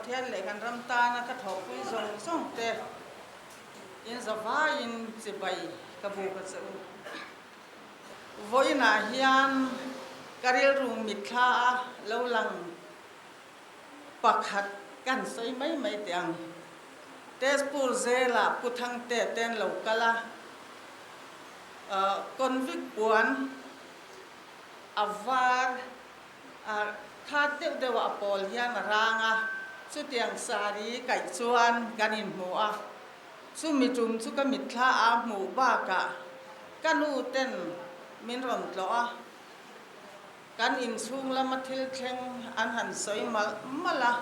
Pathian leh kan ram tana ka thawhpui zawng zawng te in zavaiin chibai ka buk a che u. Vawiinah hian ka rilru mitthla a lo lang pakhat kan sawi mai mai teh ang. Tezpur zelah Pu Thangte te an lo kal a, convict puan a var a khat deuh deuh a pawl hian a rang a, chutiang sari kaih chuan kan inhmu a, chumi tum chu ka mitthla a hmuh bakah ka nu ten min rawn tlawh a, kan inchhung lama thil thleng an han sawi malh malh a,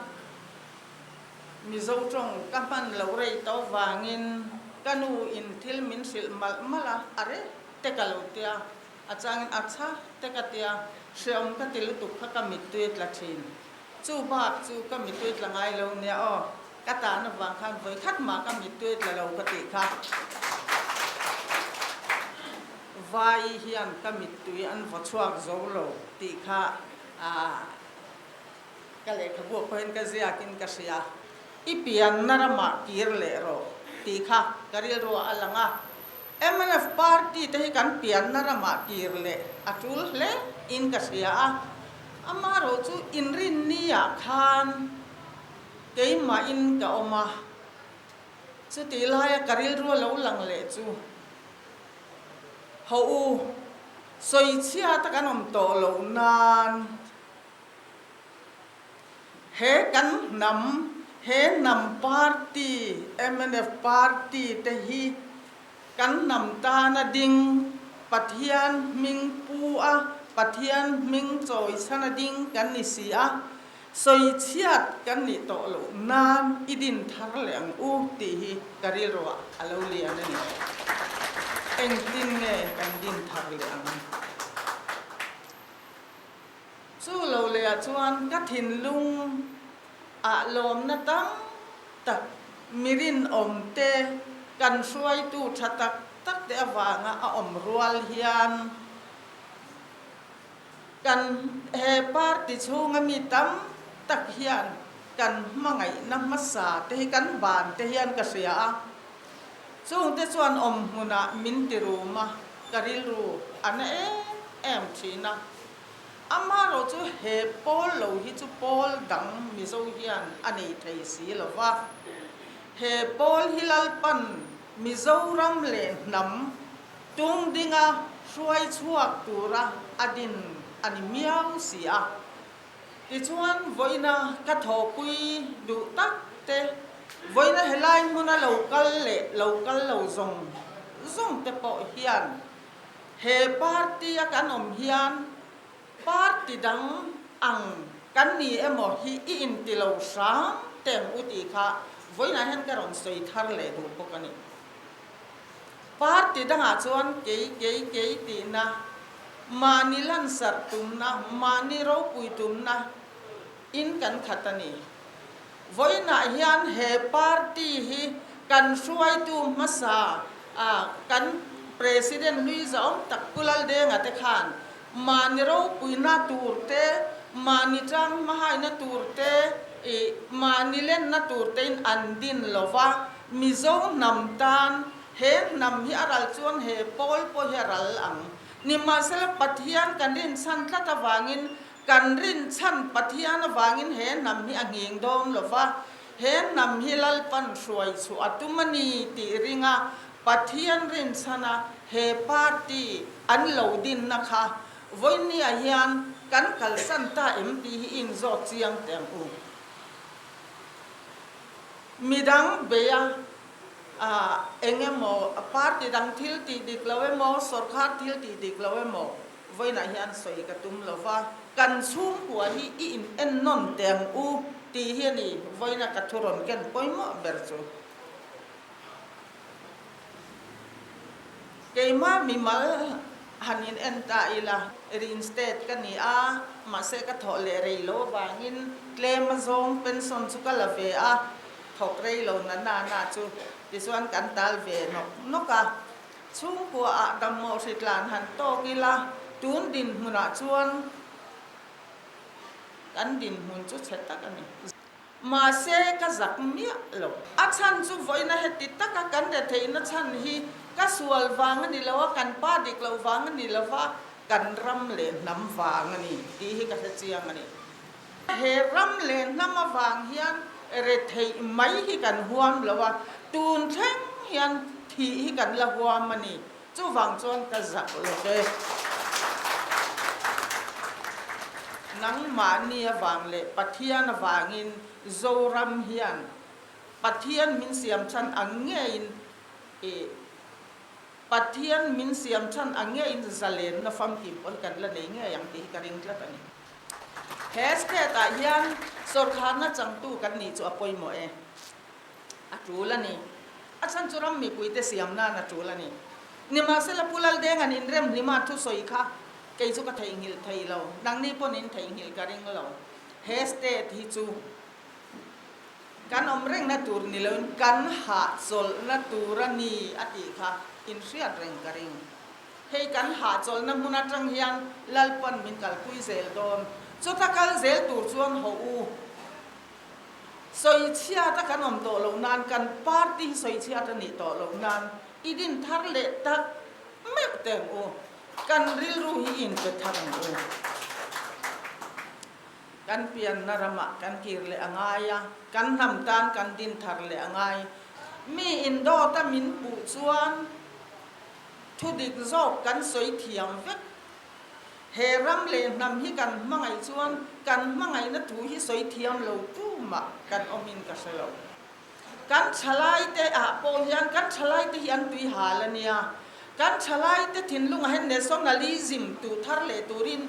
Mizo tawng ka hman loh rei tawh vangin ka nu in thil min hrilh malh malh a, a reh te ka lo tia. A changin a tha te ka tia, hreawm ka ti lutuk kha ka mittui tla thin. Chu bak chu ka mittui tla ngai lo nia aw, ka tahna vang khan vawi khat mah ka mittui tla lo ka tih kha. Vai hian ka mittui an vaw chhuak zo lo tih kha ka lehkhabu ah pawhin ka ziakin ka hria. I pianna ramah kir leh rawh tih kha ka rilru ah a lang a. Mnf party te hi kan pianna ramah kir leh a tul hle in ka hria a, amaherawh chu inrinni ah khan keimahin ka awm a, chutih laia ka rilru a lo lang leh chu haw u, sawichhiat a kan awm tawh loh nan He kan hnam, he hnam party, mnf party te hi kan hnam tana ding, Pathian hming pu a, Pathian hming chawi chhana ding kan ni si a, sawichhiat kan nih tawh loh nan i din thar leh ang u tih hi ka rilruah a lo lian a ni. Engtin nge kan din thar leh ang? Chu lo leh ah chuan ka thinlung ah lawmna tam tak mi rinawm te kan hruaitu tha tak tak te avanga a awm rual hian kan he party chhunga mi tam tak hian kan hmangaihna hmasa te hi kan ban te hian ka hria a, chungte chuan awm hmunah min ti rum a, ka rilru a na em em thin a. Amaherawh chu he pawl lo hi chu pawl dang Mizo hian a nei thei si lo va. He pawl hi Lalpan Mizoram leh hnam tung dinga hruai chhuak tura a din a ni miau si a. Tichuan vawiina ka thawhpui duh tak te, vawiina helai hmuna lo kal leh lo kal lo zawng zawng te pawh hian He party a kan awm hian party dang ang kan ni emaw hi i inti lo hram teh ang u tih kha vawiinah hian ka rawn sawi thar leh duh bawk a ni. Party dangah chuan kei kei kei tihna, mahni lansarh tumna, mahni ropui tumna in kan khat a ni. Vawiinah hian he party hi kan hruaitu hmasa a kan President hlui zahawm tak Pu Laldenga te khan mahni ropuina tur te, mahni tang hmahaina tur te, ih mahni lenna tur tein an din lo va, Mizo hnam tan he hnam hi a ral chuan he pawl pawh hi a ral ang. Nimahsela Pathian kan rinchhan tlat avangin Kan rinchhan Pathian avangin he hnam hi a nghing dawn lo va, he hnam hi Lalpan hruai chhuah a tum a ni tih ringa Pathian rinchhana he party an lo dinna kha vawinia hian kan kalsan ta em tih hi inzawt chiang teh ang u. Midang beia eng emaw party dang thil tih dik lo emaw, sawrkar thil tih dik lo emaw, Vawiinah hian sawi ka tum lo va, kan chhungkua hi i in en nawn teh ang u tih hi a ni vawiina ka thu rawn ken pawimawh ber chu. Keimah mimal han in en ta ila, reinstate ka ni a, mahse ka thawh leh rei lo avangin tlem a zawng pension chu ka la ve a, thawk rei lo na na na chu tichuan kan tal ve nawk nawk a. Chhungkuaah dammaw hritlan han tawk ila, tun dinhmunah chuan kan dinhmun chu chhe tak a ni. Mahse, ka zak miah lo. A chhan chu vawiina heti taka kan retheihna chhan hi ka sual vang a ni lo a, kan pa dik loh vang a ni lo va, kan ram leh hnam vang a ni tih hi ka hre chiang a ni. He ram leh hnam avang hian retheih mai hi kan huam lo a, tun thleng hian thih hi kan la huam a ni. Chuvang chuan ka zak lo ve. Nangmahni avang leh Pathian avangin Zoram hian Pathian min siam chhan ang ngeiin i Pathian min siam chhan ang ngeiin zalenna famkim pawh hi kan la nei ngei ang tih hi ka ring tlat a ni. He state ah hian sawrkharna changtu kan nih chu a pawimawh e. A tul a ni. A chhan chu ram mipuite siam nan a tul a ni. Nimahsela Pu Laldenga'n inrem hlima thusawi kha kei chu ka theihnghilh thei lo. Nangni pawn in theihnghilh ka ring lo. He state hi chu kan awm rengna tur ni loin kan hahchawlhna tur a ni a tih kha in hriat reng ka ring. Hei kan hahchawlhna hmun atang hian Lalpan min kalpui zel dawn. Chuta kal zel tur chuan hawh u. Sawichhiat a kan awm tawh loh nan, kan party hi sawichhiat a nih tawh loh nan i din thar leh tak meuh teh ang u. Kan rilru hi i inpe thar ang u. Kan pianna ramah kan kir leh a ngai a, kan hnam tan kan din thar leh a ngai. Mi indawt a min puh chuan thudik zawk kan sawi thiam vek. He ram leh hnam hi kan hmangaih chuan kan hmangaihna thu hi sawi thiam lo tumah kan awmin ka hre lo. Kan thalaite ah pawh hian kan thalaite hi an tui hal a nia. Kan thalaite thinlungah hian nationalism tuh thar leh turin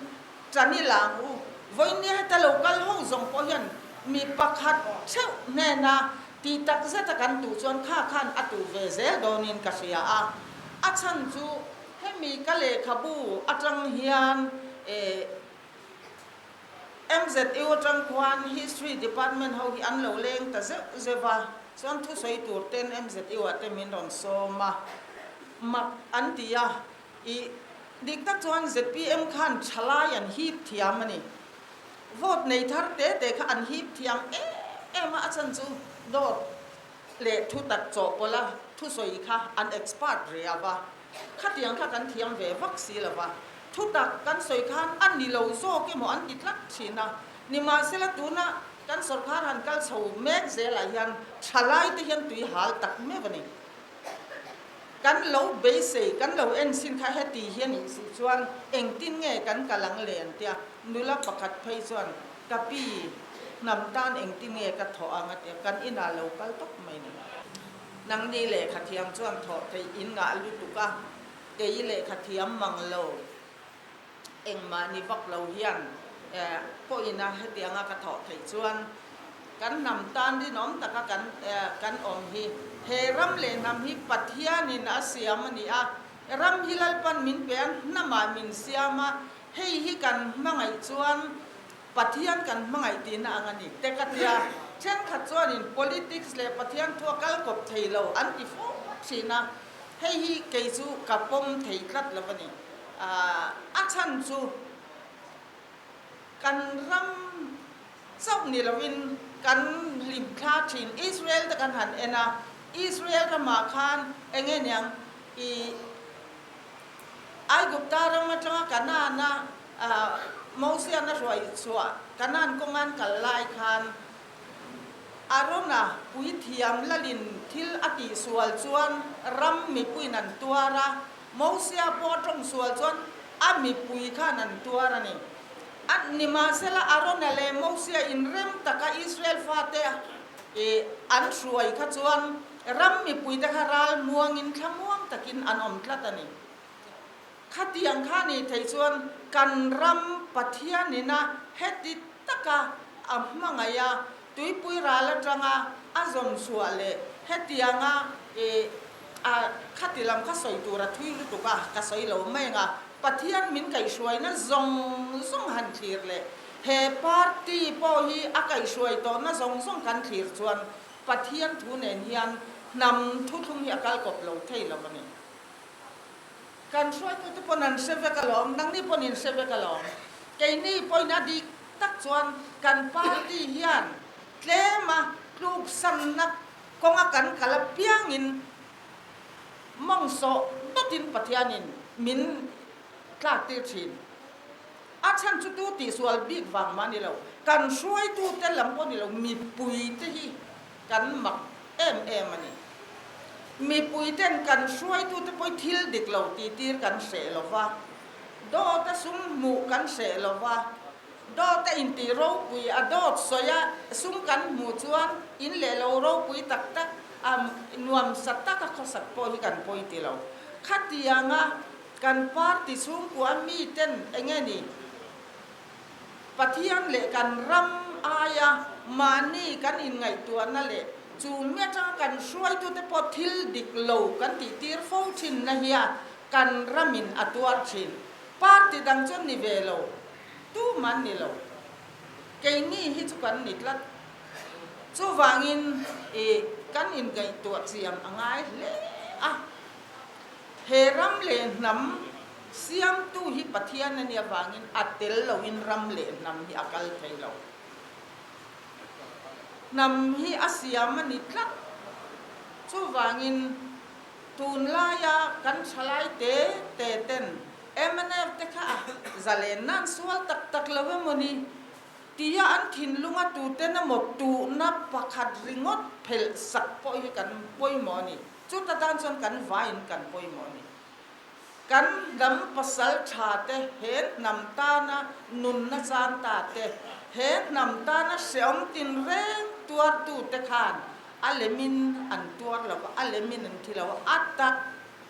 tan i la ang u. Vawinia heta lo kal ho zawng pawh hian mi pakhat theuh hnena tih tak zeta kan tuh chuan kha khan a tuh ve zel dawnin ka hria a. A chhan chu Hemi ka lehkhabu atang hian MZU atang khuan History Department ho hi an lo leng ta zeuh zeuh a, chuan thusawi tur ten MZU ah te min rawn sawm a, mak an ti a, ih dik tak chuan zpm khan thalai an hip thiam a ni. Vote nei thar te te kha an hip thiam em em a, a chhan chu dawt leh thu tak chawhpawlh a thusawi kha an expert riau a, khatiang kha kan thiam ve vak si lo va, thu tak kan sawi khan a ni lo zawk emaw an ti tlat thin a, nimahsela tuna kan sawrkar han kal chho mek zelah hian thalai te hian tui hal tak meuh a ni. Kan lo beisei, kan lo enchhin kha heti hi a nih si chuan engtin nge kan kal ang le an tia, nula pakhat phei chuan Ka pi, hnam tan engtin nge ka thawh ang a tia, kan inah lo kal tawp mai ni. Nangni lehkha thiam chuan thawh theih in ngah lutuk a, kei lehkha thiam mang lo, engmah ni vak lo hian pawhin a hetianga ka thawh theih chuan kan hnam tan rinawm taka kan kan awm hi he ram leh hnam hi Pathianin a siam a ni a, ram hi Lalpan min pe a, hnamah min siam a, Hei hi kan hmangaih chuan Pathian kan hmangaih tihna ang a ni te ka tia. Thenkhat chuanin politics leh Pathian thu a kal kawp thei lo an ti fo thin a, hei hi kei chu ka pawm thei tlat lo a ni. A chhan chu kan ram chauh ni loin kan hlim thla thin. Israel te kan han en a, Israel ramah khan eng nge niang i Aigupta ram atanga Kanaana Mosiana hruai chhuah Kanaan kawngan kal lai khan Arona puithiam lalin thil a tihsual chuan ram mipuiin an tuar a, Mosia pawh a tawngsual chuan a mipui khan an tuar a ni. A nimahsela Arona leh Mosia inrem taka Israel fate an hruai kha chuan Ram mipuite kha ral muangin thlamuang takin an awm tlat a ni. Khatiang kha ni thei chuan kan ram Pathianina heti taka a hmangaih a, tuipui ral atanga a zawn chhuah leh hetianga i a khati lam kha sawi tur a thui lutuk a, ka sawi lo mai ang a, Pathian min kaihhruaina zawng zawng han thlir leh he party pawh hi a kaihhruai tawhna zawng zawng kan thlir chuan Pathian thu nen hian hnam thuthlung hi a kal kawp lo thei lo a ni. Kan hruaitute pawn an hre vek alawm, nangni pawn in hre vek alawm. Keini pawhin a dik tak chuan kan party hian. Tlema tluksanna kawnga kan kal apiangin mawng sawh dawtin Pathianin min tlak tir thin. A chhan chu tu tihsual bik vang mah ni lo, kan hruaitute lam pawh ni lo, mipuite hi kan mak em em a ni. Mipuiten kan hruaitute pawh hi thil dik lo tihtir kan hreh lo va, dawta sum hmuh kan hreh lo va, dawta intih ropui a dawt sawi a sum kan hmuh chuan in leh lo ropui tak tak a nuamsa taka khawsak pawh hi kan pawi ti lo. Khatianga Kan party chhungkua miten enge ni? Pathian leh kan ram aia mahni kan inngaihtuahna leh chu mi atanga kan hruaitute pawh thil dik lo kan tihtir fo thinna hian kan ramin a tuar thin. Party dang chuan ni ve lo, tuman ni lo. Keini hi chu kan ni tlat. Chuvangin i kan inngaihtuah chiam a ngai hle a. He ram leh hnam siamtu hi Pathian a nih avangin a tel loin ram leh hnam hi a kal thei lo. Hnam hi a siam a ni tlat. Chuvangin tunlaia kan thalai te te ten mnf te kha zalen nan sual tak tak lo emaw ni tia an thinlunga tuten emaw tuhna pakhat ringawt phelh sak pawh hi kan pawimawh a ni. Chuta tan chuan kan vaiin kan pawimawh a ni. Kan hnam pasal tha te, he hnam tana nunna chan ta te, he hnam tana hreawm tinreng tuartu te khan a lemin an tuar lo va, a lemin an thi lo a, a tak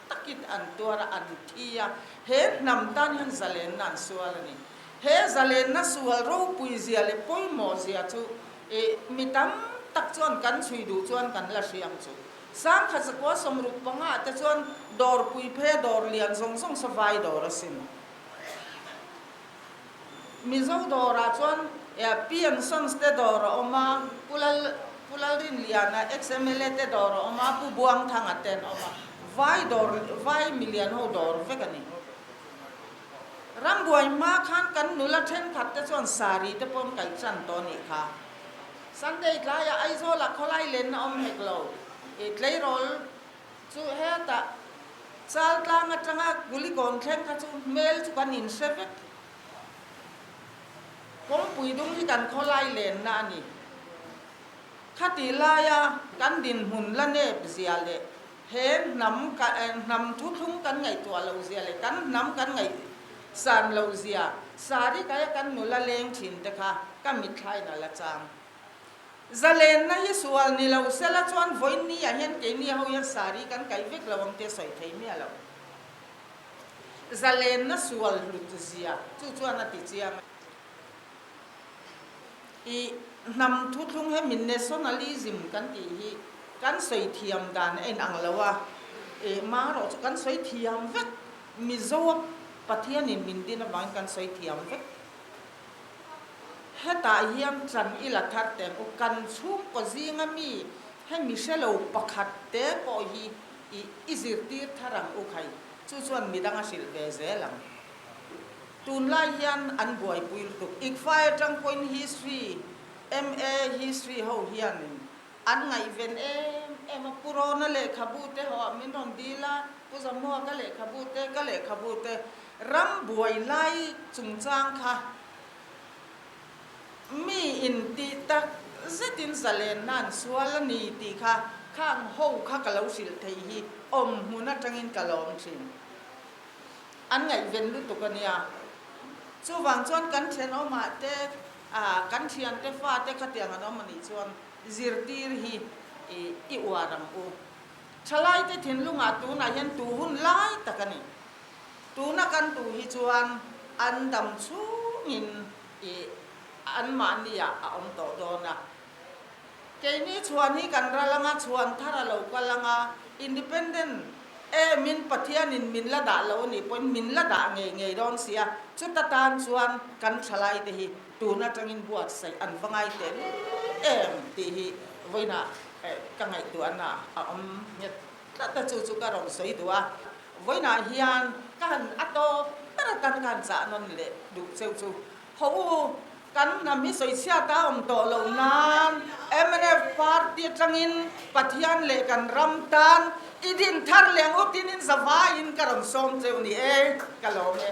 takin an tuar a, an thi a. He hnam tan hian zalenna an sual a ni. He zalenna sual ropui zia leh pawimawh zia chu mi tam tak chuan kan chhui duh chuan kan la hria ang chu. Sangkhat zakua 65 ah te chuan dawrpui phei a dawr lian zawng zawng sa vai dawr a sin. Mizo dawrah chuan P and Sons te dawr a awm a, Pu Lal Pu Lalrinliana ex mla te dawr a awm a, Pu Buangthanga te an awm a, vai dawr vai milian ho dawr vek a ni. Rambuai hma khan kan nula thenkhat te chuan sari te pawh an kaih chan tawh a nih kha. Sunday tlaiah Aizawlah khawlai lenna awm hek lo. I tleirawl chu hetah Chaltlang atanga Kulikawn thleng kha chu hmel chu kan inhre vek. Kawngpui dung hi kan khawlai lenna a ni. Khatih laia kan dinhmun la nep zia leh he hnam hnam thuthlung kan ngaihtuah loh zia leh kan hnam kan ngaihsan loh zia sari kaia kan nula leng thin te kha ka mitthlain a la chang. Zalenna hi sual ni lo sela chuan vawiin ah hian keini ho hian sari kan kaih vek lo ang tia sawi thei miah lo. Zalenna sual hlut zia chu chuan a ti chiang a. I hnam thuthlung he min nationalism kan tih hi kan sawi thiam dan a inang lo a, i marawh chu kan sawi thiam vek, Mizo a Pathianin min din avangin kan sawi thiam vek. Hetah hian chan i la thar teh ang u, kan chhungkaw zinga mi hemi hre lo pakhat te pawh hi i i zirtir thar ang u khai, chu chuan midang a hrilh ve zel ang. Tunlai hian an buaipui lutuk. ICFAI atang pawhin History, MA History ho hianin an ngaihven em em a. Pu Rona lehkhabu te ho ah min rawn dil a, Pu Zamua ka lehkhabu te, ka lehkhabu te ram buai lai chungchang kha mi in tih tak zetin zalenna an sual a ni tih kha khang ho kha ka lo hrilh theih hi awm hmun atangin ka lawm thin. An ngaihven lutuk a nia. Chuvang chuan kan thenawmah te, kan thiante fate khatiang an awm a nih chuan zirtir hi i uar ang u. Thalaite thinlungah tunah hian tu hun lai tak a ni. Tuna kan tu hi chuan an dam chhungin i anmahniah a awm tawh dawn a. Keini chhuan hi kan ral anga chhuan thar a lo kal anga independent e min Pathianin min la dah lo anih pawhin min la dah ngei ngei dawn sia, chuta tan chuan kan thalai te hi tun atangin buatsaih an va ngai teh lul em tih hi vawiinah ka ngaihtuahna a awm nghet tlat a, chu chu ka rawn sawi duh a, vawiinah hian ka han a tawp ber atan ka han chah nawn leh duh cheu chu, Haw u! Kan hnam hi sawichhiat a awm tawh loh nan mnf party atangin Pathian leh kan ram tan i din thar leh ang u tinin zavaiin ka rawn sawm cheu ni e, ka lawm e.